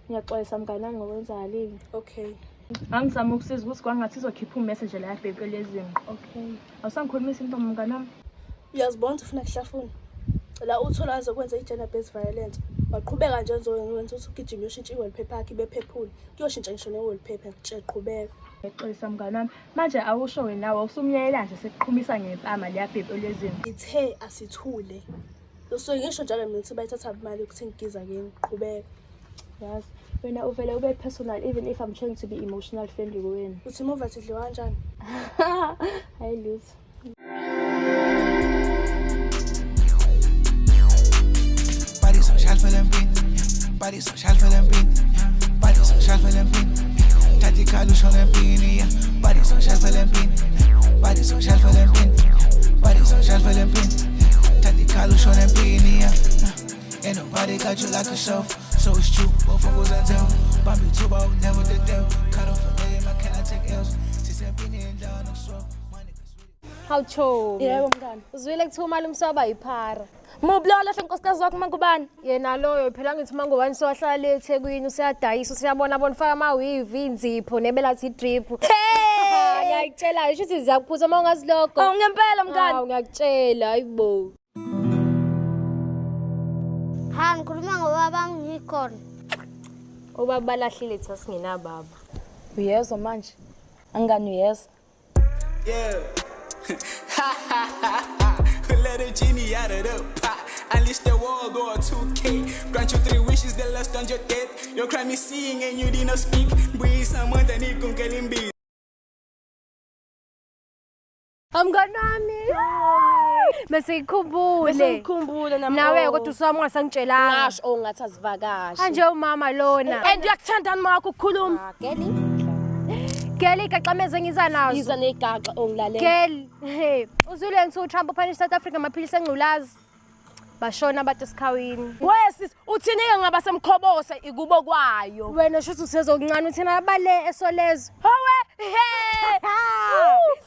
Ngiyaxolisa mngani wami ngokwenzakalile. Okay. Ngangizama ukusiza ukuthi kwangathi izokhipha umese nje la yabhebhe lezinqo. Okay. Awusangikhulumisa intombi mngani wami. Uyazibona ukuthi ufuna kuhlafuna. La uthola azokwenza i-gender based violence. Waqhubeka nje nzokwenza ukuthi ugijime uyoshintsha i-wallpaper yakhe ibe phephule. Kuyoshintsha ngisho ne-wallpaper ngitshela qhubeka. Ngiyaxolisa mngani wami. Manje awusho wena nawe usumyayela nje sekuqhumisa ngempama leya bhebhe lezinqo. Ngithe asithule. Usuke ngisho njalo mina ukuthi bayithatha imali yokuthi ngigiza kimi. Qhubeka. Yazi wena uvele ube personal even if I'm trying to be emotional friendly kuwena. Uthi muva idliwa kanjani? Hayi lutho. Body so shot for them bean. Body so shot for them bean. Body so shot for them bean. Tactical on them bean. Yeah. Body so shot for them bean. Body so shot for them bean. Body so shot for them bean. Tactical on them bean. Yeah. Ain't nobody got you like a shelf. So it's true, both focus and tell. Bobby Tuba, never the devil. Cut off a limb, I cannot take L's. Since I've been in down, I'm slow. My niggas with it. Hawu chomi. Yebo mngani. Uzwile kuthiwa umalume usewaba yiphara. Mubi lo lahle nkosikazi wakho mangubani? Yena loyo phela ngithi uMangobani sowahlala le eThekwini useyadayisa useyabona bona ufaka amawivi inzipho nebelathi idrip. Hey! Ngiyakutshela ngisho ukuthi ziyakuphuza uma ungazi lokho. Awu ngempela mngani. Hawu ngiyakutshela hayibo. Ha ngikhuluma ngobaba ngikhona. Ubaba balahlile thina singenababa. Uyezwa manje? Angani uyezwa? Yeah. Let a genie out of the pot. Unleash the world or 2K. Grant you three wishes, the last on your death. Your crime is seeing and you did not speak. Breathe someone that need kunkelimbi. Mngani wami. Bese ngikhumbule. Bese ngikhumbule nami. Nawe kodwa uswami ungasangitshelanga. Ngasho oh ngathi azivakashi. Manje umama lona. And uyakuthandani makho ukukhuluma? Geli. Geli igaxameze ngiza nazo. Iza negaxa ongilalela. Geli. Hey, uzwile ngithi uTrump uphanish South Africa amaphilisi engculazi. Bashona abantu esikhawini. We sis uthini ke ngaba semkhobose ikubo kwayo. Wena shuthi usezokuncane uthina bale esolezwe. Hawe he.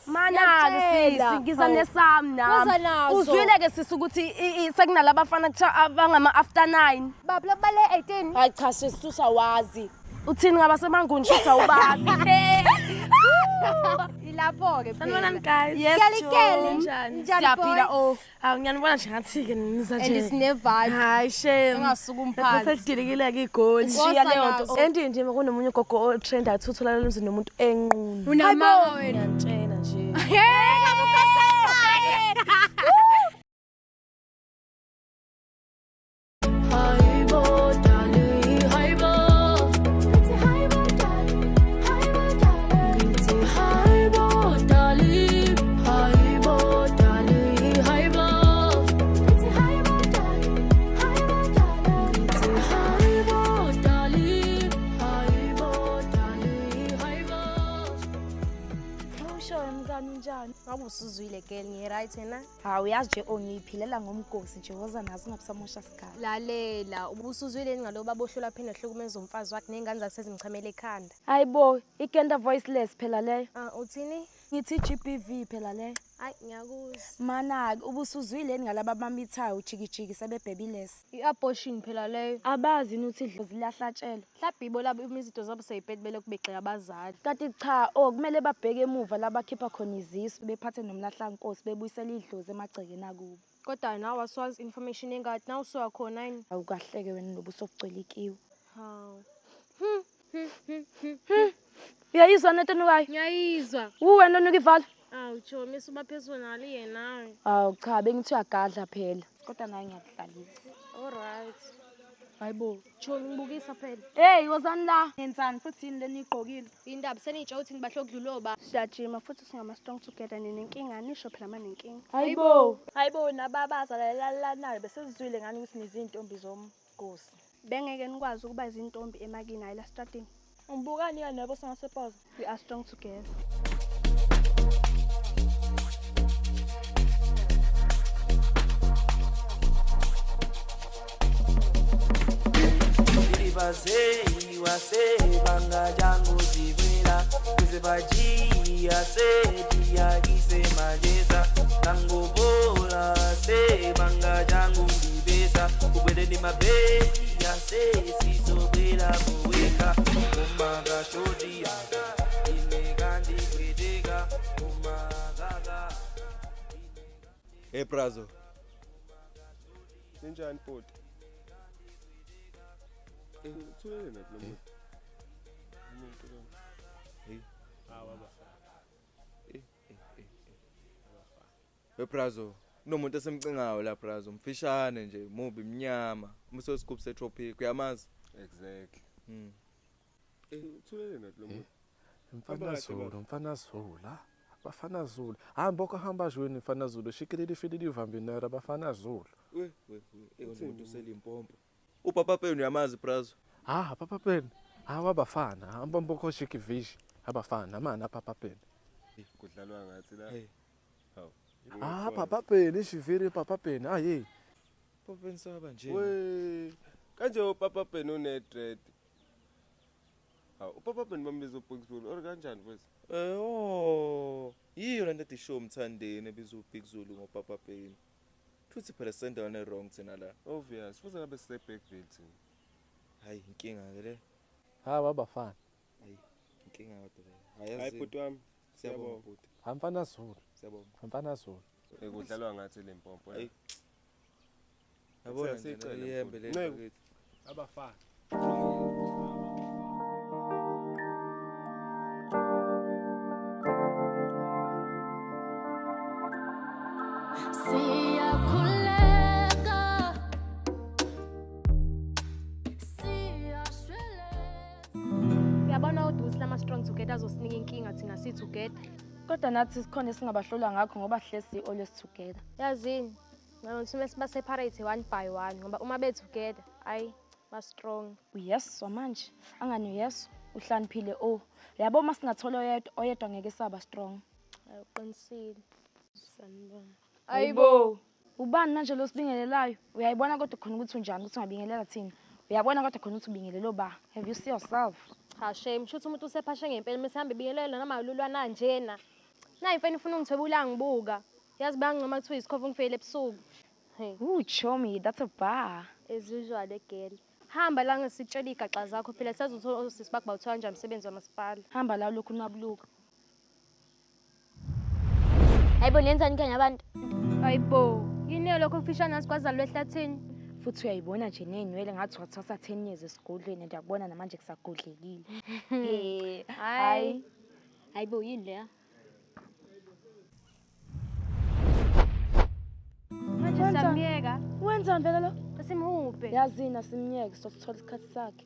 Mana ke Ngiyakutshela. sisi ngiza nesami Woza nami. nazo. Uzwile ke sisi ukuthi sekunalabafana kuthiwa abangama after 9. Baba bale 18. Hayi cha sisi usawazi. Uthini ngaba semanguni shuthi awubazi. Ilapho ke phela. Sanibonani guys. Yes. Kelly Kelly. Njani? Njani Siyaphila boy? oh. Hawu ngiyanibona nje ngathi-ke niza And nje. sine vibe. Hayi shame. Ungasuka umphansi. Sesidilikile-ke igoli. Woza Shiya leyo nazo. nto. And nje kunomunye ugogo otrend athi utholakala emzini nomuntu enqunu. Unamanga wena. Ngiyantshela nje. Usho mngani unjani? Ngabe usuzwile girl ngi-right wena? Hawu uyazi nje ongiyiphilela ngomgosi nje woza nazo ungabisamosha sikhathi. Lalela, ubusuzwile ngalo baba ohlula phinde hlukumeza umfazi wakhe ney'ngane zakhe sezimchamela ekhanda. Hayibo, igender voiceless phela leyo. Ah, uthini? Ngithi GBV phela leyo. Ayi, ngiyakuzwa. Mana-ke ubusuzwile yini ngalaba abamithayo ujikijiki sebebhebilesi. I-abortion phela leyo. Abazi yini ukuthi idlozi liyahlatshelwa. Mhlawumbe ibo labo uma izinto zabo seyibhedi belokhu begxeka abazali. Kanti cha, oh kumele babheke emuva la bakhipha khona izisu bephathe nomlahlankosi bebuyisela idlozi emagcekeni akubo. Kodwa nawe aswazi information engadi nawe usuka khona yini? Awukahleke wena nobuso obugcwele ikiwi. Hawu. Uyayizwa nento enukayo? Ngiyayizwa. Uwena onuka ivalo? Awu chomi suba personal yena. Awu cha, bengithi uyagadla phela. Kodwa naye ngiyakudlalisa. Alright. Hayibo. Chomi ngibukisa phela. Hey, wozani la. Nenzani futhi yini leniyigqokile? Indaba senitsho ukuthi nibahle okudlula oba. Siyajima futhi singama-strong together ninenkinga nisho phela manenkinga. Hayibo. Hayibo nababaza lalelanayo besizwile ngani ukuthi nizintombi zomgosi. Bengeke nikwazi ukuba izintombi emakini hayi la stratini. Ngibukani ka nabo sangasepoza. We are strong together. Hey Brazo. Ninjani bhuti? Uthulele nathi lo muntu. Umuntu lo. Hey. Hawu abafana. Hey Brazo, kunomuntu esemcingayo la Brazo, mfishane nje, mubi mnyama, umso scoop se tropic, uyamazi? Exactly. Uthulele nathi lo muntu. Mfana Zulu, mfana Zulu. Bafana Zulu. Hamba hamba jweni mfana Zulu. Shikilili filili vambinera bafana Zulu. We we we, umuntu useLimpopo. Upapa Peni uyamazi Brazo? Ah, Papa Peni. Ah, abafana. Hamba mboko shikivishi. Abafana mana Papa Peni. Kudlalwa ngathi la. Hawu. Ah, Papa Peni, shiviri Papa Peni. Ah, hey. Papa Peni saba nje. We. Kanje uPapa Peni une dread. Hawu, uPapa Peni bambiza uBig Zulu or kanjani mfowethu? Oh, yiyo lento ethi show Mthandeni ebizwa uBig Zulu ngoPapa Peni. Futhi phela sendaweni wrong thina la. Obvious, futhi ngabe sise Bergville thina. Hayi inkinga ke le. Ha babafana. Hayi inkinga kodwa le. Hayi Hayi bhuti wami. Siyabonga bhuti. Mfana Zulu. Siyabonga. Mfana Zulu. Ekudlalwa ngathi Limpopo. Hayi. Yabona nje iyembe le bakithi. Abafana. Uyabona uDusi lama strong together azosinika inkinga thina si together. Kodwa nathi sikhona esingabahlola ngakho ngoba hlezi always together. Yazini, ngicela siba separate one by one ngoba uma be together ayi ba strong. Uyeswa manje, angani uyeswa, uhlaniphile oh. Yabo uma singathola oyedwa, oyedwa ngeke saba strong. Ayi uqinisile. Sanibona. Ayibo. Ubani manje lo sibingelelayo? Uyayibona kodwa khona ukuthi unjani ukuthi ungabingelela thina. Uyabona kodwa khona ukuthi ubingelelo ba. Have you see yourself? Cha shame, shuthi umuntu usephashe ngempela mesihambe ibingelela namalulwana njena. Nayi mfana ufuna ungithwebula ngibuka. Yazi bayancoma kuthiwa isikhova ngifeyile ebusuku. Hey. Ooh, chomi, that's a bar. As usual girl. Hamba la ngisitshela igaxa zakho phela sazothola osisi bakho bawuthola kanjani umsebenzi wamasipala. Hamba la lokhu unabuluka. Hayibo nenzani kanye abantu? Hayibo, yini lokho kufishana nathi kwazalwa ehlathini? Futhi uyayibona nje nezinwele ngathi wathwasa 10 years esigodlweni ndiyakubona namanje kusagodlekile. Eh, hayi. Hayibo yini leya? Manje samyeka. Wenzani vele lo? Asimhubhe. Yazini asimyeke sothola isikhathi sakhe.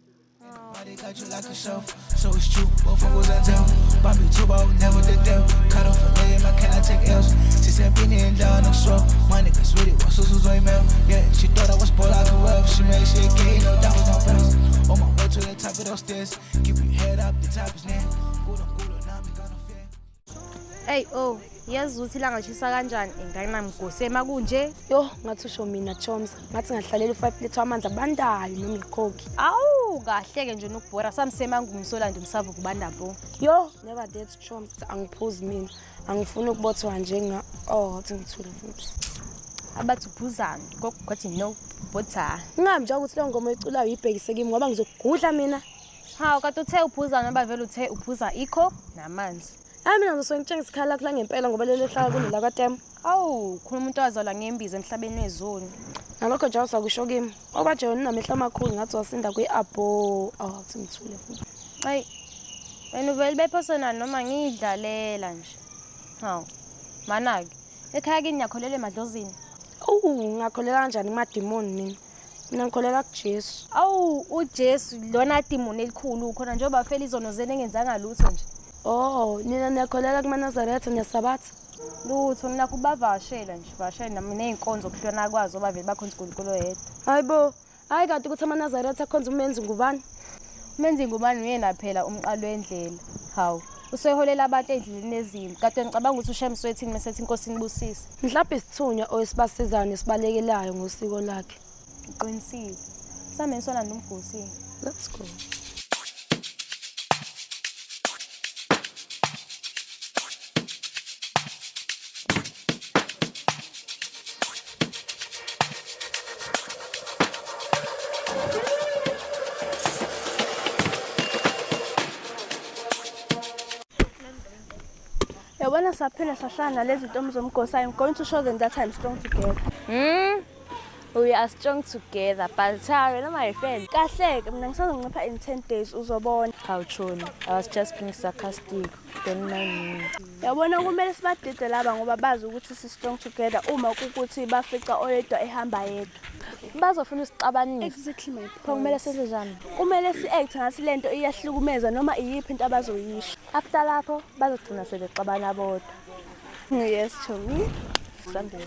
Body got you like a shelf, so it's true. Both focus and tell. Bobby Tuba, never the devil. Cut off a limb, I cannot take L's. She said, been in down, I'm slow. My niggas with it, what's so email? Yeah, she thought I was poor like a web. She made shit gay, no, that was my best. On my way to the top of those stairs. Keep your head up, the top is near. Good, now me gonna fear. Hey, oh, yazi ukuthi langashisa kanjani enganamgose makunje. Yo, ngathi usho mina Choms, ngathi ngahlalela u5 liter amanzi abandayo noma ikhokhi. Awu, kahle ke nje nokubhora samsema ngumsolando umsavu kubanda bo. Yo, never did Choms, angiphuzi mina. Angifuni ukubothwa njenga oh, athi ngithule futhi. Abathi uphuzani, gogo no, botha. Ngingabi nje ukuthi leyo ngoma oyiculayo ibhekise kimi ngoba ngizokugudla mina. Hawu, kade uthe uphuzani ngoba vele uthe uphuza ikho namanzi. Hayi mina ngizosuke ngitshenge isikhala lakho la ngempela ngoba lelo hlala kunela kwaTem. Awu, khona umuntu wazalwa ngembiza emhlabeni wezoni. Nalokho nje awusakusho kimi. Oba nje wena unamehlo amakhulu ngathi wasinda kwi-abo. Awu athi ngithule futhi. Hayi. Wena uvele bepersonal noma ngiyidlalela nje. Hawu. Mana-ke, ekhaya kini niyakholelwa emadlozini. Awu, ngakholela kanjani kumadimoni mina? Mina ngikholela kuJesu. Awu, uJesu lona dimoni elikhulu khona njengoba fela izono zenu engenzanga lutho nje. Oh, nina niyakholela kumaNazaretha niyasabatha? Lutho mina kubavakashela nje, vakashela nami ney'nkonzo kuhlona kwazo bavele bakhonza uNkulunkulu oyedwa. Hayibo, hayi kanti ukuthi amaNazaretha akhonza umenzi ngubani? Umenzi ngubani uyena phela umqalo wendlela. Hawu, useholela abantu ey'ndleleni ezimbi. Kade ngicabanga ukuthi uShemsu wethini mesethi inkosi inibusise. Mhlawumbe isithunywa oyesibasizayo nesibalekelayo ngosiko lakhe. Uqinisile. Same ngisona nomgosi. Let's go. Yabona saphinde sahlala nalezi ntombi zomgosi. I'm going to show them that I'm strong together. We are strong together, but wena my friend. Kahle-ke mina ngisazoncipha in 10 days uzobona. Hawu Choni, I was just being sarcastic. Don't mind me. Yabona kumele sibadide laba ngoba bazi ukuthi si-strong together uma kukuthi bafica oyedwa ehamba yedwa. Bazofuna usixabanisa. Exactly my point. Pho kumele senze njani? Kumele si-act ngathi le nto iyahlukumeza noma iyiphi into abazoyisho. After lapho bazogcina sebexabana bodwa. Yes, Chomi. Sambeni.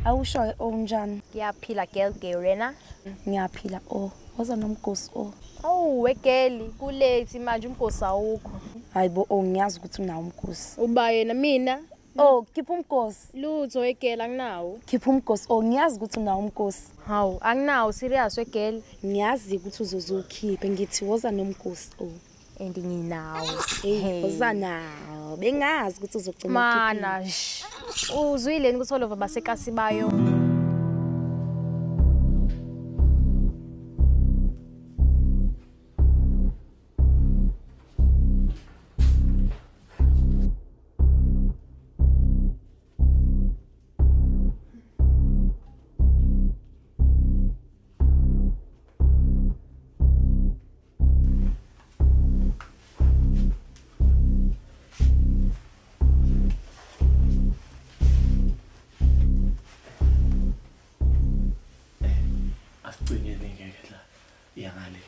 Awusho-ke o unjani? Ngiyaphila girl girl wena. Ngiyaphila o. Woza nomgosi o. Awu wegeli kulethi manje umgosi awukho. Hayi bo o ngiyazi ukuthi unawo umgosi. Uba yena mina Oh, khipha umgosi. Lutho wegeli anginawo. Khipha umgosi. Oh, ngiyazi ukuthi unawo umgosi. Hawu anginawo serious wegeli. Ngiyazi ukuthi uzoze ukhiphe ngithi woza nomgosi o. And nginawo. Hey, woza nawo. Bengazi ukuthi uzogcina Mana shh. Uzwile ukuthi olova basekasi bayo. Asigcineni ngeke la. Iya ngale.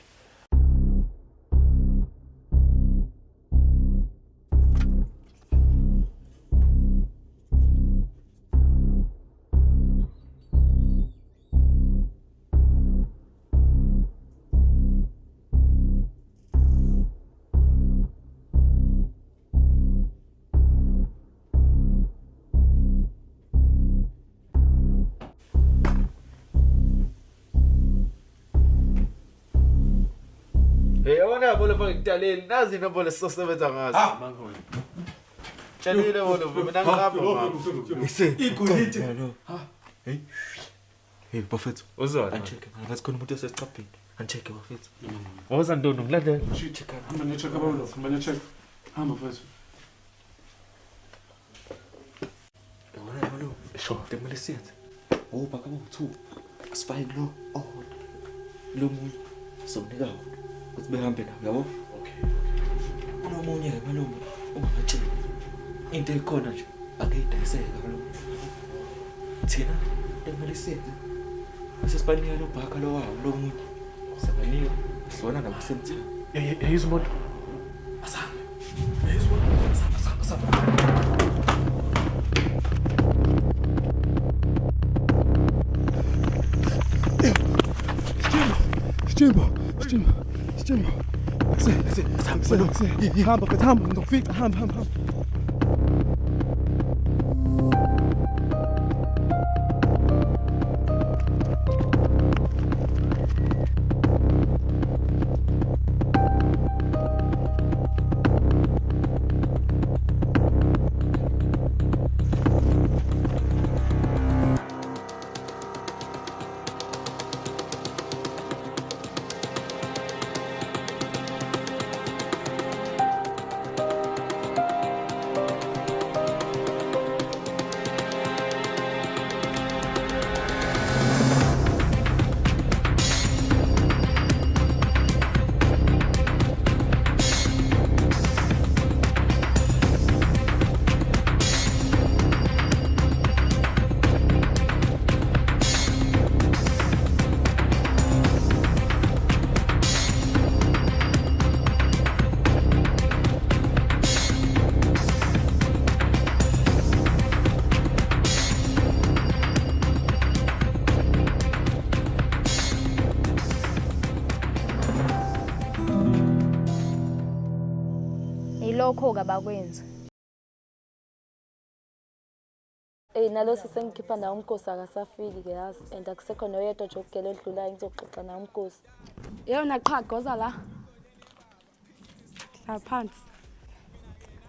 Hey, yabona bolo mfana ngikutaleli nazi inombolo esizosebenza ngazo. Ah, mangoni. Tshelile bolo mina ngihamba mama. Igolide. Ha. Hey. Hey bafethu, uzona. Ancheck, ngathi khona umuntu osesicaphini. Ancheck bafethu. Woza ntondo ngilandela. Check hamba niyo-check abawulo, hamba niyo-check. Hamba mfethu. Yabona bolo. Sure. Demele siyenze. Oh, baka bo 2. Asifake lo oh. Lo munye somnika wona ukuthi behambe nawo yabo. Okay. Kunomunye ke malume ungabatsheli. Into ekhona nje angiyidayiseka malume. Thina ekumele siyenze bese sibanika lo bhaka lo wawo lo munye. Sibanika hlona nabasemthini. Yeyizwa umuntu. Asambe. Yeyizwa umuntu. Asambe, asambe, asambe. Stimbo, Stimbo, Stimbo. Akuse, hamba mfethu, hamba ngizokufica, hamba, hamba, hamba. Yilokho-ke abakwenza. Ey nalosi sengikhipha nawo umgosi akasafiki ke yazi and akusekho noyedwa nje ukugela edlulayo ngizoxoxa nawo umgosi. Yona qha goza la. Hlala phansi.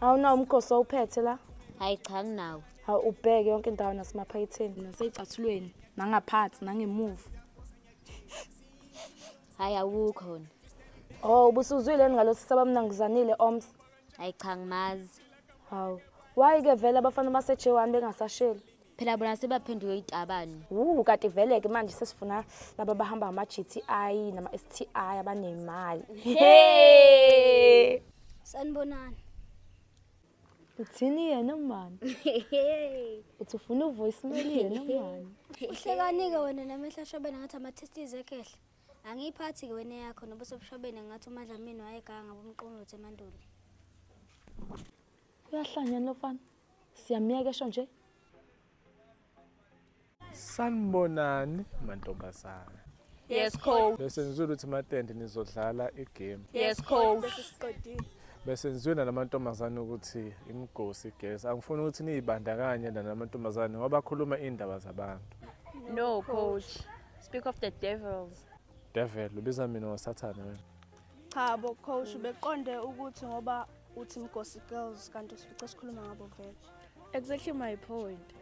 Awunawo umgosi owuphethe la? Hayi cha nginawo. Hawu ubheke yonke indawo nasemaphaketheni nasey'cathulweni nangaphansi nangemuva. Hayi awukho wona. Oh, ubusuzwile yini ngalo sisi abamnanguzanile Oms? Hayi cha ngimazi. Hawu. Why-ke vele abafana base-J1 bengasasheli? Phela bona sebaphenduke itabane. Wu kanti vele-ke manje sesifuna laba abahamba ngama-GTI nama-STI abanemali. Hey! Sanibonani. Uthini yena mani? Uthi ufuna uvoicemail yena mani? Uhlekani-ke wena namehlo ashobene ngathi ama-testes ekhehle. Angiyiphathi-ke wena eyakho nobuso obushobene ngathi uMadlamini wayeganga ngabomqombothi emandulo. Uyahlanya lo mfana. Siyamyeka esho nje. Sanibonani mantombazane. Yes coach. Bese ngizwile ukuthi matende nizodlala igame. Yes coach. Bese ngizwile namantombazane ukuthi imigosi igesi. Angifuni ukuthi niyibandakanye namantombazane ngoba akhuluma indaba zabantu. No coach. Speak of the devils. Devil ubiza mina ngosathane wena. Cha bo coach beqonde ukuthi ngoba uthi Mgosi girls kanti usifice sikhuluma ngabo vele. Exactly my point.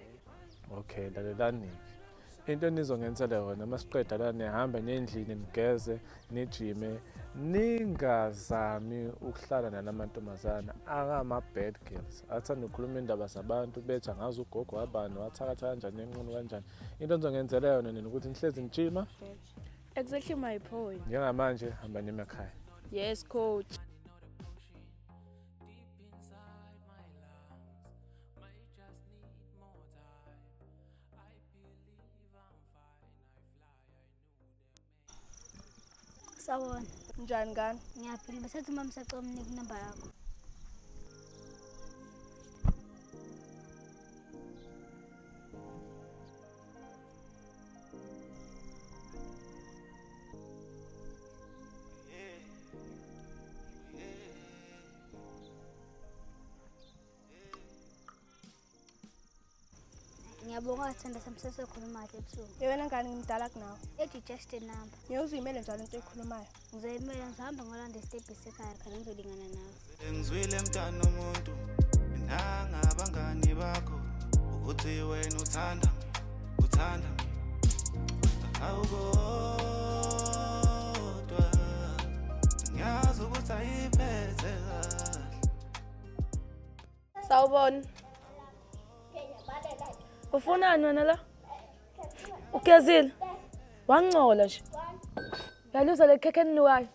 Okay, lalelani. Into enizongenzela yona masiqeda la nihambe nendlini nigeze nijime ningazami ukuhlala nalamantombazana angama bad girls athanda ukukhuluma indaba zabantu bethi angazi ugogo wabani wathakatha kanjani enqunu kanjani into enizongenzela yona nina ukuthi nihlezi nijima. Exactly my point. Njengamanje hamba nemakhaya. Yes coach. Sawubona. Njani ngani? Ngiyaphila besethi uma msacela umnike inamba yakho. Ngiyabonga sithanda sami sesokhuluma kahle ebusuku. Ye wena ngani ngimdala kunawe. Ethi just a number. Ngeke uzuyimele njalo into oyikhulumayo. Ngizoyimela ngizohamba ngolanda isitebhisi ekhaya khona ngizolingana nawe. Ngizwile mntana umuntu nangabangani bakho ukuthi wena uthanda uthanda awukodwa ngiyazi ukuthi ayiphethe kahle. Sawubona. Ufunani wena la? Ugezile? Wangcola nje. Uyaluzwa le khekhe enukayo?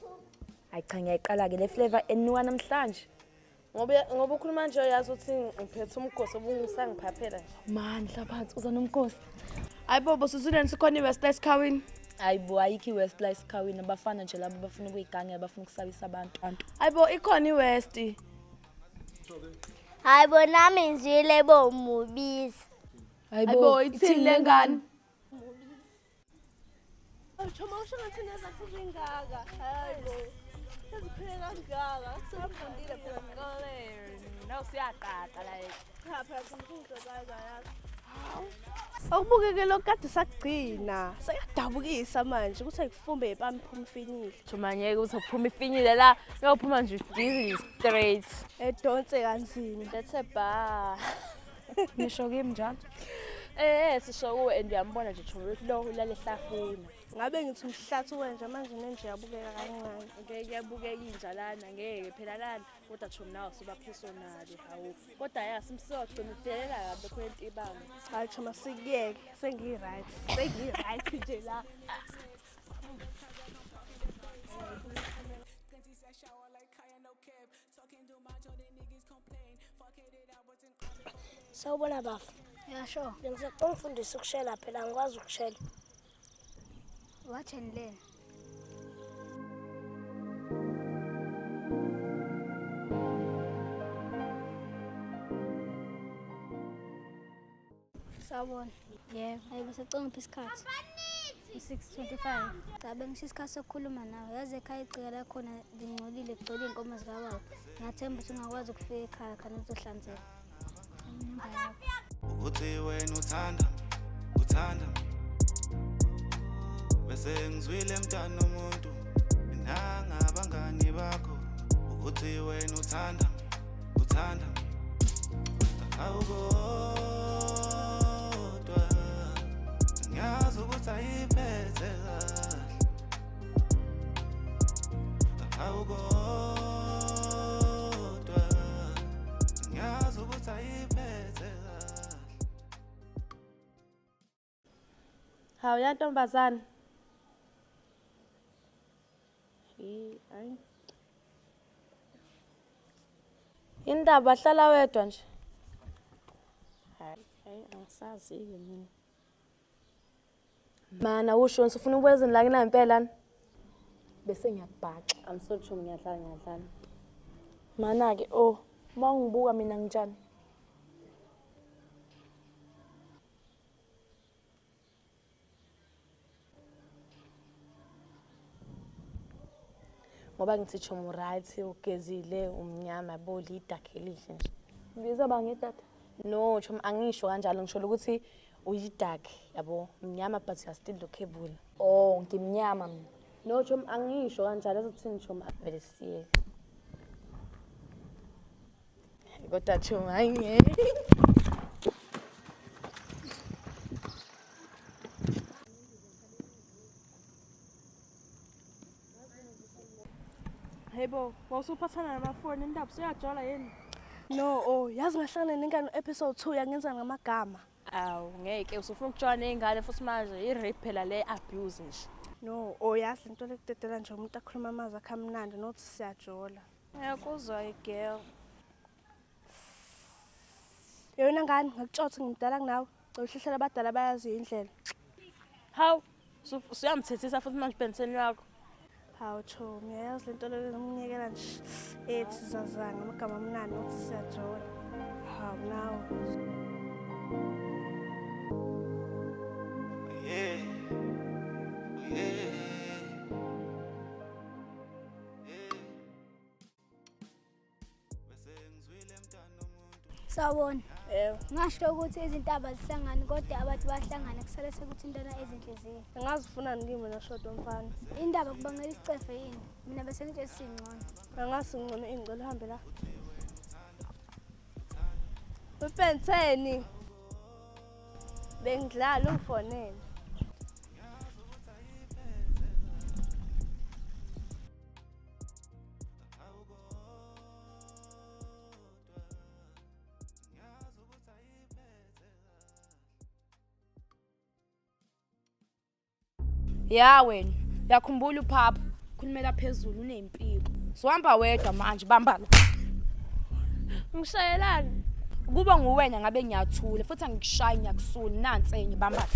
Hayi cha ngiyayiqala-ke le flavor enuka namhlanje. Ngoba ukhuluma nje uyazi ukuthi ngiphethe umgosi obungisangiphaphela nje. Mandla phansi uza nomgosi. Hayi bo sizuleni sikhona iWest Life Khawini. Hayi bo ayikho iWest Life Khawini abafana nje labo bafuna ukuyigangela bafuna ukusabisa abantu. Hayi bo ikhona iWest. Hayi bo nami ngizwile bo mubiza. Hayi bo ithini le ngane? Choma usho ngathi nezakho zingaka. Hayi bo. Seziphele kangaka. Sengifundile phela esikoleni. Naw siyaqaqa like. Cha phela ngifunda yazi. Okubukeke lokhu kade sakugcina. Sekuyadabukisa manje ukuthi ayikufumbe ipami iphuma ifinyile. Choma ngeke ukuthi uphuma ifinyile la. Uyophuma nje dizzy straight. Edonse kanzima. That's a bar. Nisho kimi njalo? Sisho kuwe and uyambona nje Choma ukuthi lo ulale hlafuna. Ngabe ngithi umhlathi wenja manje nenje yabukeka kancane. Ngeke kuyabukeka inja lana ngeke phela lana kodwa Choma nawe suba personal hawu. Kodwa yazi umsoco udelela kabi lokho into ibanga. Hayi Choma sikuyeke sengi-right. Sengi-right nje la. Sawubona bafo. Yasho. Bengisacela ungifundise ukushela phela angikwazi ukushela. Watch and learn. Sawubona. Yebo. Hayi besacela ngiphi isikhathi? 6:25. Cha bengisho isikhathi sokukhuluma nawe. Yazi ekhaya igceke lakhona lingcolile kugcwele iy'nkomo zikababa. Ngiyathemba ukuthi ungakwazi ukufika ekhaya khona uzohlanzeka. Inamba yakho. Ukuthi wena uthanda uthanda bese ngizwile mntana umuntu nangabangani bakho ukuthi wena uthanda uthanda awukodwa ukuthi ayiphethe kahle. Hawu kodwa ngiyazi ukuthi ayiphethe kahle. Hawu ya ntombazane. Hayi. Indaba hlala wedwa nje. Hayi, hayi angisazi-ke mina. Mana usho usufuna ukubuya ezweni lakini ngempela ni? Bese ngiyakubhaxa. I'm sorry chomi ngiyadlala ngiyadlala. Mana-ke oh, uma ungibuka mina ngitshani? Ngoba ngithi chomi right ugezile umnyama bo lidakhe elihle nje. Ngibiza ba ngedata? No chomi angisho kanjalo ngisho ukuthi uyidark yabo mnyama but you are still lookable. Oh, ngimnyama mina. No chomi angisho kanjalo ezothini chomi vele siye. Kodwa chomi hayi ngeke. Hey bo, wawusuphathana namafoni indaba usuyajola yini? No, oh, yazi ngahlangana nengane episode 2 yangenza ngamagama. Awu ngeke usufuna ukujola ney'ngane futhi manje i-rape phela le abuse nje. No, oh yazi lento lekudedela nje umuntu akhuluma amazwi akhe amnandi nokuthi siyajola. Ngiyakuzwa girl. Yona ngane ngakutshotha ngimdala kunawe. Uhlehlela abadala bayazi indlela. Hawu, usuyamthethisa futhi manje bhenseni wakho. Hawu chomi, uyayazi lento le ngimyekela nje ethi zaza ngamagama amnandi nokuthi siyajola. Hawu nawe. Yeah. Yeah. Sawubona. Yebo. Ngasho ukuthi izintaba zihlangani kodwa abantu bayahlangana kusale sekuthintana ezinhliziyweni. Angazifunani kimi mina shodo mfana. Indaba kubangela isicefe yini? Mina bese ngitshela singcono. Angasi ngcono ingcela uhambe la. Upentheni. Bengidlala ungifonele. Ya wena, uyakhumbula uphapha khulumela phezulu unempiko. Sohamba wedwa manje bamba la. Ngishayelani? Ukuba nguwena ngabe ngiyathula futhi angikushayi ngiyakusula nansi enye bamba la.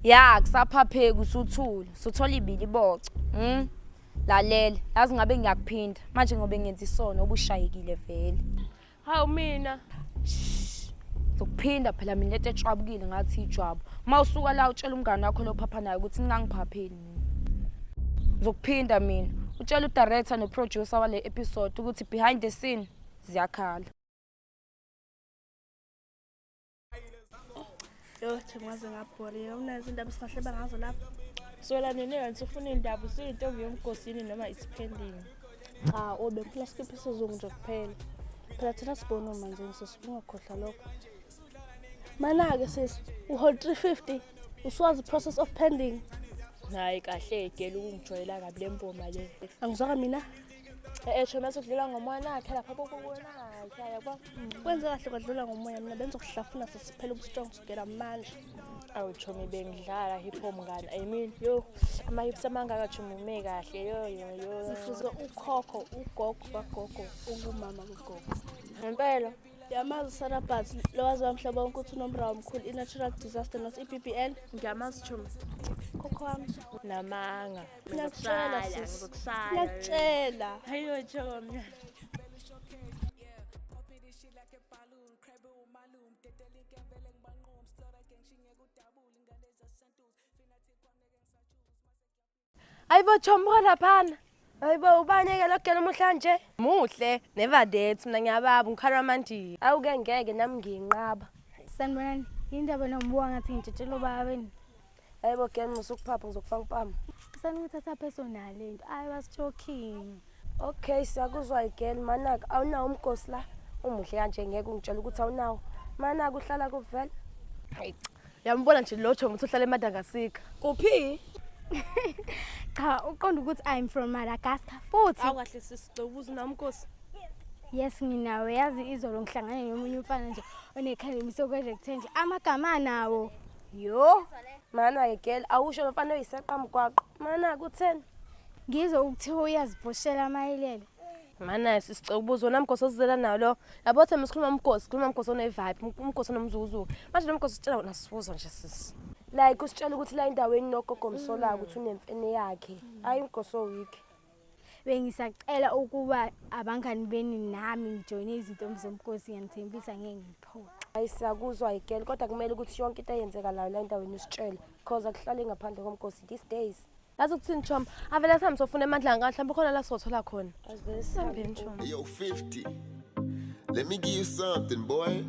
Ya kusaphapheki usuthule, usuthola ibili boco. Lalela, yazi ngabe ngiyakuphinda manje ngobe ngenza isono obushayekile vele. Hawu mina. Ngizokuphinda phela mina lento etshwabukile ngathi ijwabu. Uma usuka la utshela umngane wakho lo phapha naye ukuthi ningangiphapheli mina. Ngizokuphinda mina. Utshela udirector noproducer wale episode ukuthi behind the scene ziyakhala. Yo, Themba ngaze ngabhoreka. Unazo indaba esingahleba ngazo lapha. Sola nini wena usufuna indaba usuyintombi yomgosini noma it's pending. Cha, oh bengifuna skip isizungu nje kuphela. Phela thina sibona manje sisi ungakhohlwa lokho. Mana-ke sisi, uhold 350. Usuwazi process of pending. Hayi kahle gela ukungijwayela kabi le mboma le. Angizwaka mina. Esho mase udlula ngomoya nakhe lapha bokubonakhe yabo. Kwenze kahle kwadlula ngomoya mina bengizokuhlafuna sesiphela ubustrong together manje. Awu chomi bengidlala hip hop mngani. I mean yo ama hips amangaka chomi ume kahle yo yo yo. Sifuze ukhokho ugogo kagogo ungumama kagogo. Ngempela. Yamazi Sarah lo waziwa mhlaba wonke ukuthi unomrawo omkhulu i-natural disaster not i-BBL. Ngiyamazi chomi. Khokho wami. Namanga. Ngiyakutshela sis. Ngizokushaya. Ngiyakutshela. Hayo chomi. Ayibo chomi buka laphana. Hayibo ubani ke lo gela umuhle kanje? Muhle, never that mina ngiyababa ngikhala manje. Awuke ngeke nami ngiyinqaba. Sanibonani. Yindaba nombuka ngathi ngitshitshela ubaba wenu. Hayibo girl musukuphapha ngizokufaka impama. Saningithatha personal lento. I was joking. Okay, siyakuzwa girl manaka awunawo umgosi la. Umuhle kanje ngeke ungitshela ukuthi awunawo. Manaka uhlala kuvela. Hayi. Uyambona nje lo chomi uthi uhlala eMadagascar. Kuphi? Cha, uqonda ukuthi I'm from Madagascar futhi. Awukahle sisi, ubuza namnkosi. Yes, nginawo. Yazi izolo ngihlangane nomunye umfana nje onekhanda emise kwe-rectangle. Amagama anawo. Yo. Mana-ke girl, awusho lo mfana oyiseqa mgwaqo. Mana kutheni? Ngizwe ukuthiwa uyazibhoshela amayelele. Mana sisicela ukubuza wona mgosi osizela nawo lo. Yabo thina sikhuluma umgosi, sikhuluma umgosi one-vibe, umgosi onomzukuzuku. Manje lo mgosi usitshela wona sibuza nje sisi. Like usitshela ukuthi la endaweni nogogo msolako ukuthi unemfene yakhe. Hayi umgosi o-weak. Bengisacela ukuba abangani beni nami ngijoyine izintombi zomkhosi, ngiyanithembisa ngeke ngiphoxe. Hayi siyakuzwa girl, kodwa kumele ukuthi yonke into eyenzekalayo la endaweni usitshele because akuhlale ngaphandle komgosi these days. Yazi ukuthini Chom? Avele sihambe sofuna emandla ngaka mhlawumbe khona la sizothola khona. Asivele Sihambeni Chom. Yo, 50. Let me give you something, boy.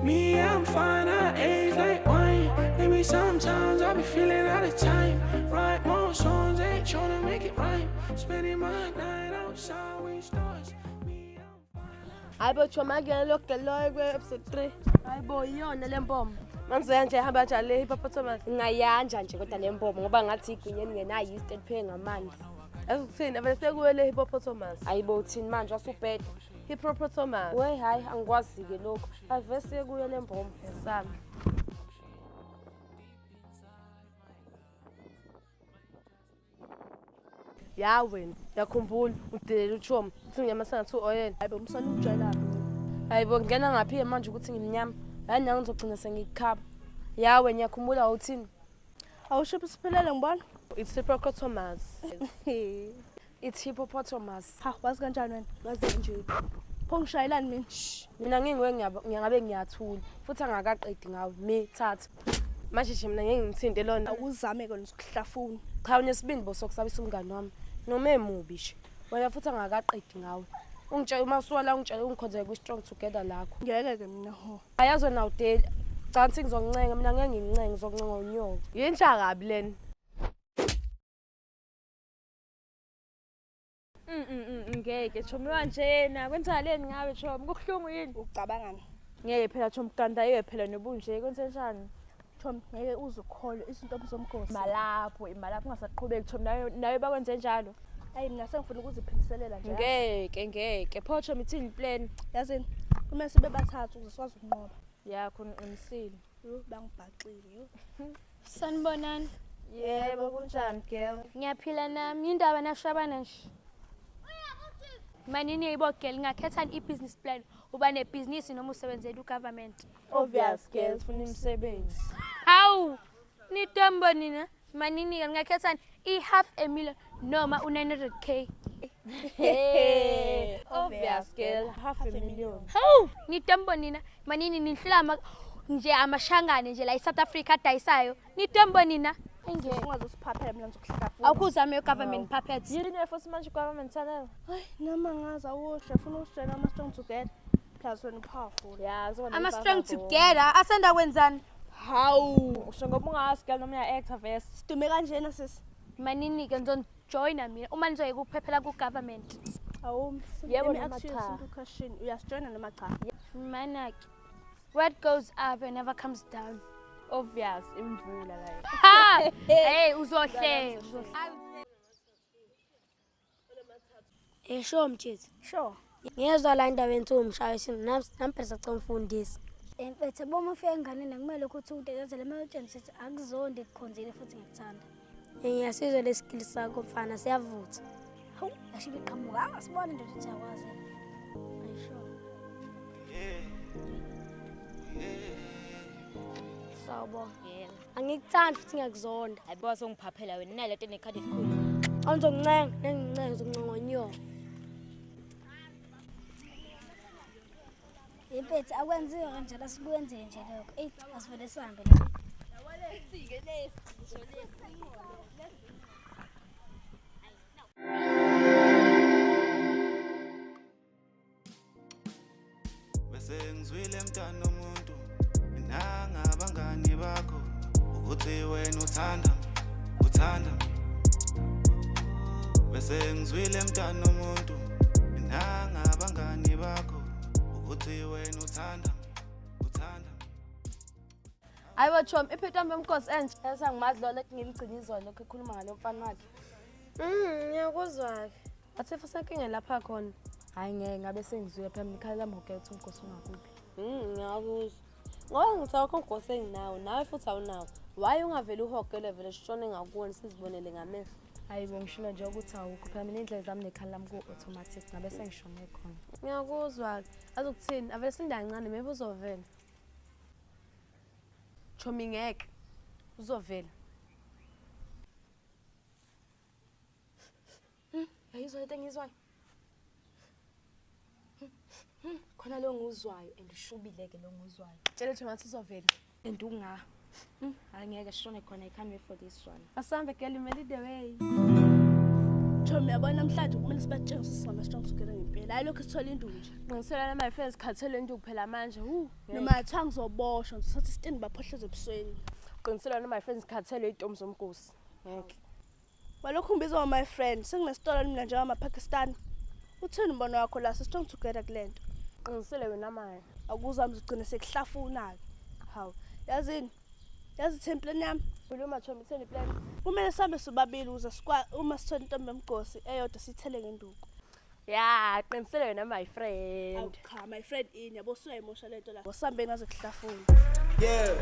Me, I'm fine, I age like wine. Maybe sometimes I be feeling out of time. Write more songs, ain't tryna make it rhyme. Spending my night outside with stars. Hayi bo Chom, akuyena lo girl lo kwe-episode 3. Hayi bo iyona le mpomo. Mangizoya nje ihamba kanjani le hippopotamus? Ngingayanja nje kodwa le mpomo ngoba ngathi igwinya elingenayo yeast elipheke ngamanzi. Yazi ukuthini? Avele sekuwe le hippopotamus. Hayi bo uthini manje wasubheda. Hippopotamus. We hayi angikwazi-ke lokho. Avele sekuyo le mpomo. Sami. Ya wena, uyakhumbula udelela uchomi uthi ngiyama sengathi u-oyela. Hayi bo umsana ujwayelaphi. Hayi bo ngena ngaphi manje ukuthi ngimnyama. Hayi nami ngizogcina sengikukhapha. Ya wena ngiyakhumbula uthini? Awushiphi siphelele ngibona? It's hippopotamus. It's hippopotamus. Ha, wazi kanjani wena? Wazi nje. Pho ngishayelani mina? Mina nginguwe ngiyangabe ngiyathula futhi angakaqedi ngawe. Mi thatha. Manje nje mina ngeke ngithinte lona. Awuzame ke ngizokuhlafuna. Cha unesibindi bo sokusabisa umngani wami. Noma emubi nje. Wena futhi angakaqedi ngawe. Ungitshela uma usuka la ungitshela ungikhonzele kwi-strong together lakho. Ngeke ke mina ho. Ayazi wena awudeli. Cha ngithi ngizoncenga mina ngeke ngincenga ngizoncenga unyoko. Yintsha kabi lena. Ngeke chomi wanjena kwenzakaleni ngawe chomi kubuhlungu yini? Ucabangani? Ngeke phela chomi kandayiwe phela nobunje kwenzenjani? Chomi ngeke uze ukholwe izintombi zomkhosi. Malapho imalapho ungasaqhubeki chomi nawe nawe bakwenze njalo. Hayi mina sengifuna ukuziphindiselela nje. Ngeke ngeke pho chomi ithini plan? Yazini kumele sibe bathathu ukuze sikwazi ukunqoba. Ya khona uqinisile. Yo bangibhaxile yo. Sanibonani. Yebo kunjani girl? Ngiyaphila nami. Indaba nashabana nje. Manini yibo girl ngakhetha i-business plan uba nebhizinisi noma usebenzela u-government. Obvious girl sifuna imisebenzi. Hawu, nitombo nina. Manini ke ngakhetha i-half a million noma u-900k. Hey, obvious girl half a million. Hawu, nitombo nina. Manini nihlula nje amashangane nje la eSouth Africa adayisayo. Nitombo nina. Engeke. Ungazosiphaphela mina ngizokuhlafuna. Awukuzame government puppets. Yini futhi manje government channel? Hayi noma ngazi awusho ufuna ukusitshela ama strong together. Plus wena powerful. Ya, kuzoba Ama strong together asanda kwenzani? Hawu, usho ngoba ungazi girl noma uya actor vese. Sidume kanjena sisi. Manini ke ngizonijoyina mina uma nizoyeka ukuphephela ku government. Awu, Yebo let me noma ask you a cha. simple question. Uyasijoyina noma cha? Manake. What goes up and never comes down. Obvious imvula la. Ha! Hey, uzohle. Sure mtshezi. Sure. Ngiyezwa la indaba enthi umshayo nami nami phela sacela umfundisi. Mfethu uma ufika enganeni akumele ukuthi utetezele kumele utshengise ukuthi akuzondi kukhonzile futhi ngiyakuthanda. Ngiyasizwa leskill sakho mfana siyavutha. Hawu, yashiba iqhamuka. Asibone nje ukuthi uyakwazi. Ayisho. Sawubona. Angikuthandi futhi ngiyakuzonda. Hayi bo wasongiphaphela wena nayi lento enekhadi elikhulu. Awuzongincenga, nengincenga ngizoncenga ngonyoka. Mfethu akwenziwa kanjalo asikwenze nje lokho. Eyi, asivele sihambe la. Bese ngizwile mntana omuntu nangabangani bakho ukuthi wena uthanda uthanda Bese ngizwile mntana umuntu nanga abangani bakho ukuthi wena uthanda uthanda. Hayibo chomi, iphi intombi yomkhosi entsha? Yazi angimazi lo lokhu ngimgcina izolo lokhu ekhuluma ngalo mfana wakhe. Ngiyakuzwa-ke. Athi futhi inkinga lapha khona. Hhayi ngeke ngabe sengizwile phela mina ikhala lami hogela ukuthi umkhosi ungakuphi. Ngiyakuzwa. Ngoba ngithi awukho umkhosi enginawo, nawe futhi awunawo. Why ungavele uhogele vele sishone ngakuwona sizibonele ngamehlo? Hayi bo ngishilo nje ukuthi awukho phela mina indlela zami nekhala lami ku-automatic ngabe sengishone khona. Ngiyakuzwa-ke. Azi ukuthini? Avele silinde kancane maybe uzovela. Chomi ngeke. Uzovela. Yayizwa lento engiyizwayo? Khona lo ngiwuzwayo and ushubile-ke lo ngiwuzwayo. Tshela Chomi ngathi uzovela. And unga. Hayi ngeke sishone khona, I can't wait for this one. Asambe girl, you made it the way. Chomi yabona namhlanje kumele sibatshengise singama-strong together ngempela. Hayi lokhu sithola induku nje. Ngiselana my friends khathele induku phela manje. Hu. Noma kuthiwa ngizoboshwa ngizothatha isitini baphohleze ebusweni. Qiniselana my friends khathele iy'ntombi zomgosi. Ngeke. Walokhu ngibizwa my friend, senginesitolo mina njengama-Pakistan. Uthini umbono wakho la si-strong together kule nto? Qinisele wena manje. Akuzami uzogcina sekuhlafuna-ke. Hawu, yazini? Yazi ithini plan yami? Khuluma Chomi, ithini plan? Kumele sihambe sobabili ukuze uma sithola intombi yomgosi eyodwa siyithele ngenduku. Ya, qinisele wena my friend. Awu cha, my friend ini yabo usuyayimosha lento la. Sihambeni ngaze kuhlafuna. Yeah.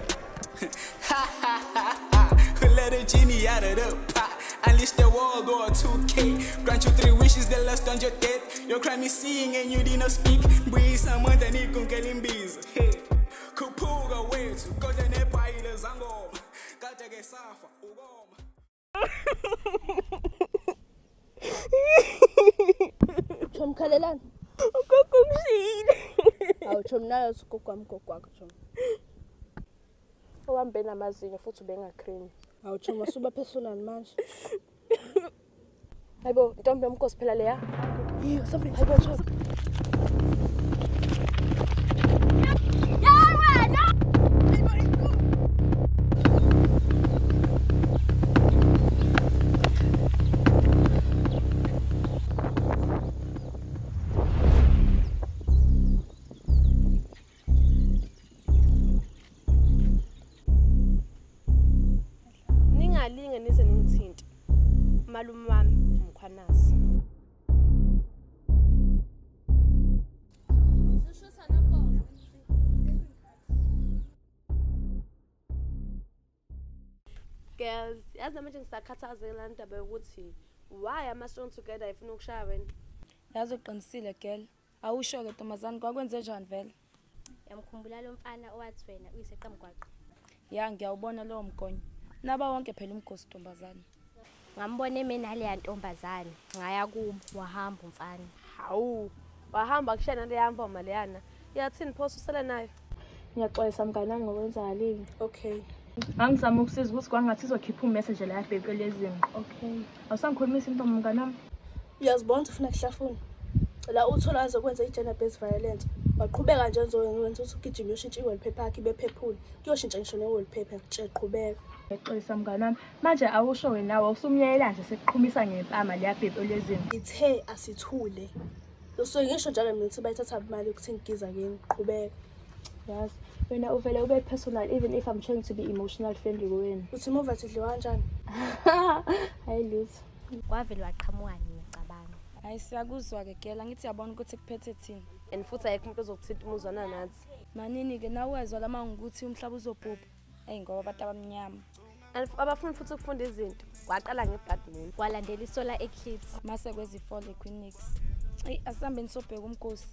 Let the genie out of the pot. Unleash the world or 2K. Grant you three wishes, the last on your death. Your crime is seeing and you did not speak. Buyisa amandla nikunke limbiza. Hey. Khuphuka wethu, kodwa nebhayile zangoma. Kade ke safa ukoma. Chomi khalelani? Ugogo ungishiyile. Hawu Chomi nayo uthi ugogo wami ugogo wakho Chomi. Owami benamazinyo futhi ubenga-cream. Hawu Chomi asuba personal manje. Hayibo, intombi yomkhosi phela leya. Iyo, sambe. Hayibo Chomi. Ningalinge nize ningithinte. Malume wami uMkhwanazi. Girls, yazi namanje ngisakhathazeka lana ndaba yokuthi why ama-strong together efuna ukushaya wena. Yazi uqinisile girl. Awusho-ke ntombazane kwakwenze njani vele? Yamkhumbula lo mfana owathi wena uyiseqamgwaqo. Ya ngiyawubona lowo mgonyo. Naba wonke phela umgosi ntombazane. Ngambona eme naleya ntombazane, ngaya kubo wahamba umfana. Hawu, wahamba kushaya naleya mboma leyana. Yathini pho usele nayo? Ngiyaxolisa mngani wami ngokwenzakalile. Okay. Ngangizama ukusiza ukuthi kwangathi izokhipha umese nje la yabhebhe lezinqo. Okay. Awusangikhulumisa intombi mngani wami. Uyazibona ukuthi ufuna kuhlafuna. La uthola azokwenza i-gender based violence. Waqhubeka nje wenza ukuthi ugijime uyoshintsha i-wallpaper yakhe ibe purple. Kuyoshintsha ngisho ne-wallpaper ngitshela qhubeka. Ngiyaxolisa mngani wami. Manje awusho wena wawusumyayela nje sekuqhumisa ngempama leya bhebhe lezinqo. Ithe asithule. Usuke ngisho njalo mina ukuthi bayithatha imali yokuthi ngigiza kini. Qhubeka. Yazi wena uvele ube personal even if I'm trying to be emotional friendly kuwena. Uthi muva idliwa kanjani? Hayi lutho. Kwavele waqhamuka nini cabanga. Hayi siyakuzwa-ke gela ngithi yabona ukuthi kuphethe thina. And futhi ayikho umuntu ozokuthinta uma uzwana nathi. Manini-ke nawe wezwa lama ngokuthi umhlaba uzobhubha. Eyi ngoba abantu abamnyama. And abafuni futhi ukufunda izinto. Kwaqala nge-blood moon. Kwalandela i-solar eclipse. Mase kwezi-fall equinox. Eyi asihambeni sobheka umkhosi.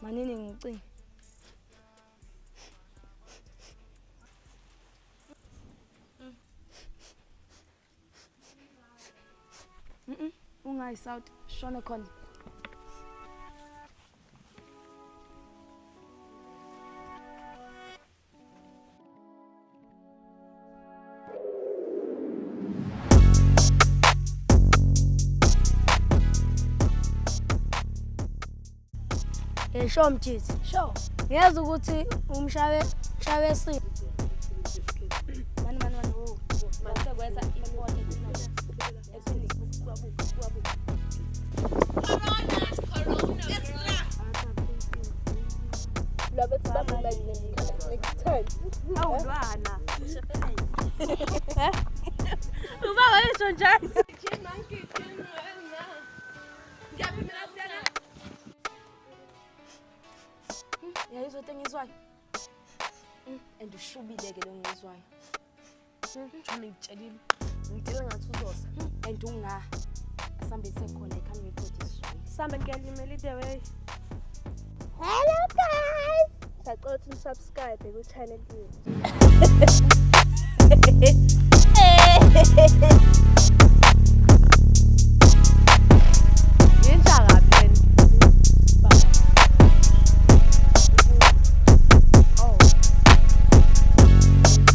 Manini ngicinga. Ungayi south, shona khona. Sho mthithi. Sho. Ngiyazi ukuthi umshawe shawe si. Mani mani mani wo. Mase kweza i-fall equinox. Equinox. Lwabethi bambe next time. Awulwana. Ubaba yisho njani? Yayizwa into engizwayo. And ushubile ke lo ngizwayo. Ngithole ngitshelile. Ngitshela ngathi uzosa. And unga sambe sekhona I can't wait for this one. Sambe ngiyalimela the way. Hello guys. Sacela ukuthi nisubscribe ku channel yethu. Yenza kabi lena. Oh.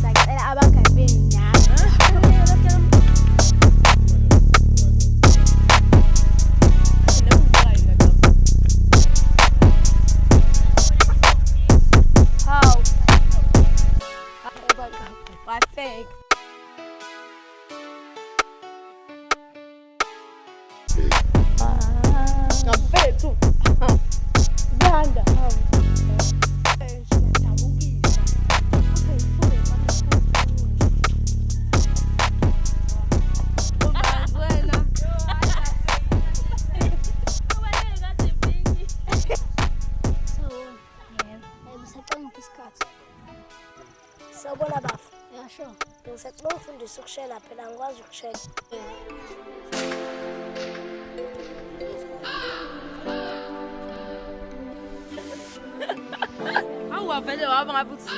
Sacela abangani benu nami. How? Wahleka. Ngaphethu. Zanda. Yebo. Hayibo sacela ngiphi isikhathi? Sawubona bafo. Ya sure. Bengisacela ungifundise ukushela phela angikwazi ukushela. Awavele waba ngabe uthi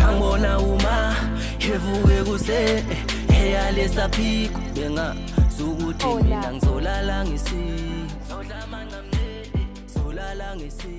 Angibona uma evuke kuse eyalesa phiko bengazukuthi mina ngizolala ngisi. Sodla manqamne solala ngisi.